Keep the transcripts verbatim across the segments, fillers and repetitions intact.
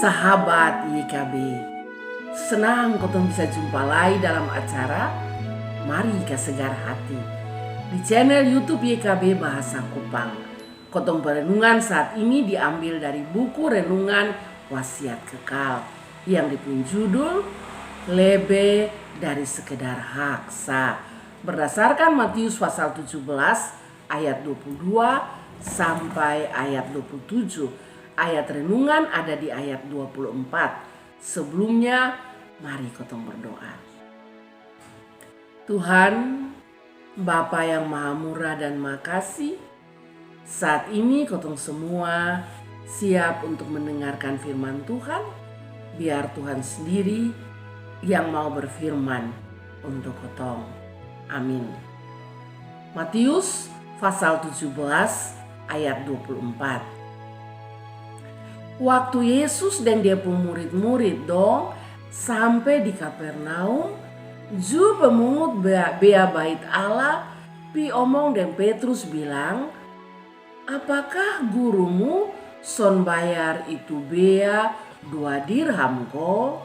Sahabat Y K B, senang kotong bisa jumpa lai dalam acara Mari Kasagar Hati di channel YouTube Y K B Bahasa Kupang. Kotong perenungan saat ini diambil dari buku renungan Wasiat Kekal yang dipung judul Lebe dari Sekedar Haksa, berdasarkan Matius pasal tujuh belas ayat dua puluh dua sampai ayat dua puluh tujuh. Ayat renungan ada di ayat dua puluh empat. Sebelumnya, mari kotong berdoa. Tuhan, Bapa yang Maha Murah dan Maha Kasih, saat ini kotong semua siap untuk mendengarkan firman Tuhan. Biar Tuhan sendiri yang mau berfirman untuk kotong. Amin. Matius pasal tujuh belas ayat dua puluh empat. Waktu Yesus deng dia pung murid-murid dong sampe di Kapernaum, ju pemungut bea, bea bait Allah pi omong deng Petrus bilang, "Apakah gurumu son bayar itu bea dua dirham ko?"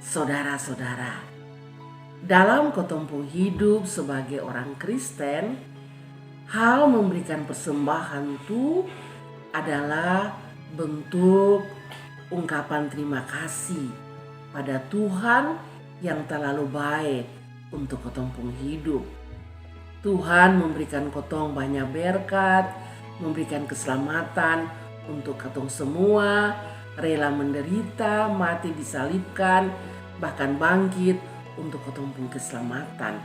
Sodara-sodara, dalam kotong pung hidup sebagai orang Kristen, hal memberikan persembahan tu adalah bentuk ungkapan terima kasih pada Tuhan yang terlalu baik untuk kotong pung hidup. Tuhan memberikan kotong banyak berkat, memberikan keselamatan untuk kotong semua, rela menderita, mati disalibkan, bahkan bangkit untuk kotong pung keselamatan.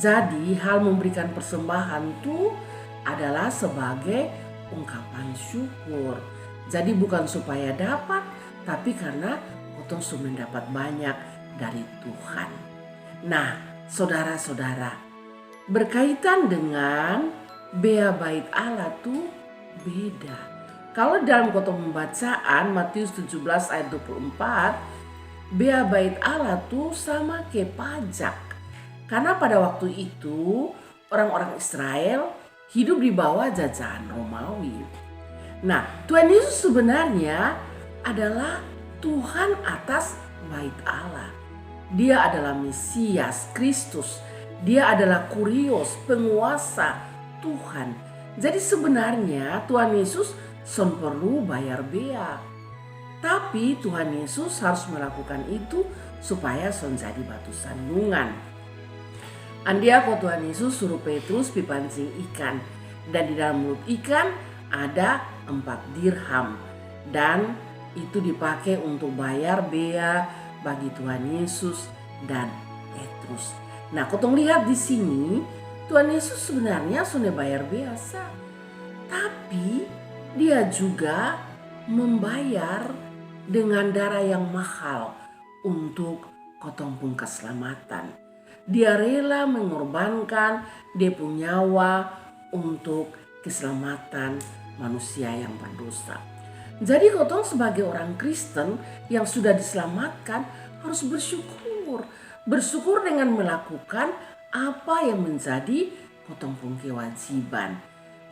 Jadi, hal memberikan persembahan tu adalah sebagai ungkapan syukur. Jadi, bukan supaya dapat, tapi karena kotong su mendapat banyak dari Tuhan. Nah, sodara-sodara, berkaitan dengan bea bait Allah tu beda. Kalo dalam kotong pembacaan Matius tujuh belas ayat dua puluh empat, bea bait Allah tu sama ke pajak. Karna pada waktu itu orang-orang Israel hidup di bawah jajahan Romawi. Nah, Tuhan Yesus sebenarnya adalah Tuhan atas bait Allah. Dia adalah Mesias, Kristus. Dia adalah Kurios, penguasa, Tuhan. Jadi sebenarnya Tuhan Yesus son perlu bayar bea. Tapi Tuhan Yesus harus melakukan itu supaya son jadi batu sandungan. Andia ko Tuhan Yesus suruh Petrus pi pancing ikan, dan di dalam mulut ikan ada empat dirham, dan itu dipake untuk bayar bea bagi Tuhan Yesus dan Petrus. Nah, kotong lihat di sini, Tuhan Yesus sebenarnya sonde bayar bea sa, tapi Dia juga membayar dengan darah yang mahal untuk kotong pung keselamatan. Dia rela mengorbankan Dia pung nyawa untuk keselamatan manusia yang berdosa. Jadi kotong sebagai orang Kristen yang sudah diselamatkan harus bersyukur. Bersyukur dengan melakukan apa yang menjadi kotong pung kewajiban.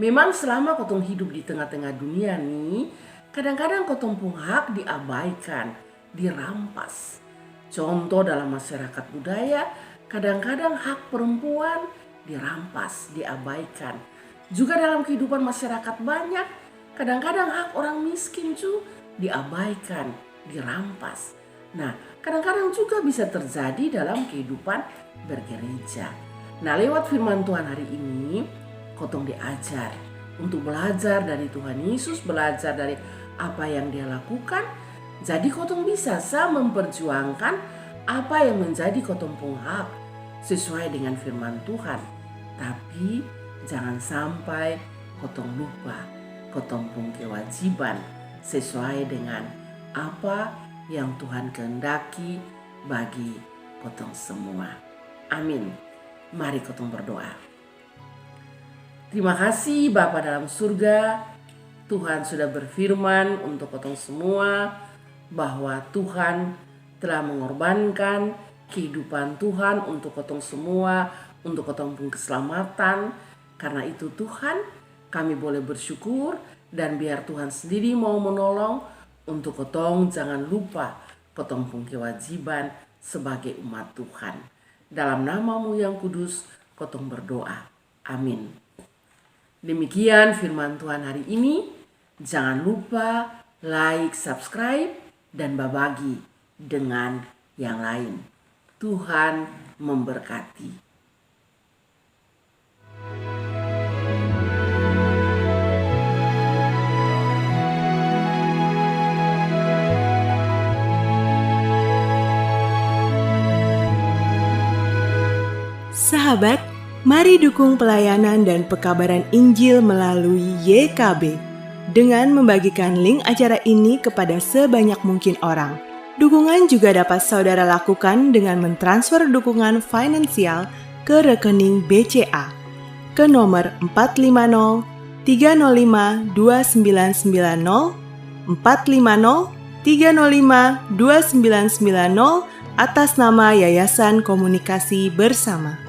Memang selama kotong hidup di tengah-tengah dunia ni, kadang-kadang kotong pung hak diabaikan, dirampas. Contoh, dalam masyarakat budaya, kadang-kadang hak perempuan dirampas, diabaikan. Juga dalam kehidupan masyarakat banyak, kadang-kadang hak orang miskin ju diabaikan, dirampas. Nah, kadang-kadang juga bisa terjadi dalam kehidupan bergereja. Nah, lewat firman Tuhan hari ini, kotong diajar untuk belajar dari Tuhan Yesus, belajar dari apa yang Dia lakukan. Jadi kotong bisa sa memperjuangkan apa yang menjadi kotong pung hak sesuai dengan firman Tuhan. Tapi jangan sampai kotong lupa kotong pung kewajiban sesuai dengan apa yang Tuhan kehendaki bagi kotong semua. Amin. Mari kotong berdoa. Terima kasih Bapa dalam surga, Tuhan sudah berfirman untuk kotong semua bahwa Tuhan telah mengorbankan kehidupan Tuhan untuk kotong semua, untuk kotong pung keselamatan. Karena itu Tuhan, kami boleh bersyukur dan biar Tuhan sendiri mau menolong untuk kotong jangan lupa kotong pung kewajiban sebagai umat Tuhan. Dalam nama-Mu yang kudus kotong berdoa. Amin. Demikian firman Tuhan hari ini. Jangan lupa like, subscribe, dan babagi dengan yang lain. Tuhan memberkati. Sahabat, mari dukung pelayanan dan pekabaran Injil melalui Y K B dengan membagikan link acara ini kepada sebanyak mungkin orang. Dukungan juga dapat saudara lakukan dengan mentransfer dukungan finansial ke rekening B C A ke nomor empat lima nol tiga nol lima dua sembilan sembilan nol, empat lima nol tiga nol lima dua sembilan sembilan nol, atas nama Yayasan Komunikasi Bersama.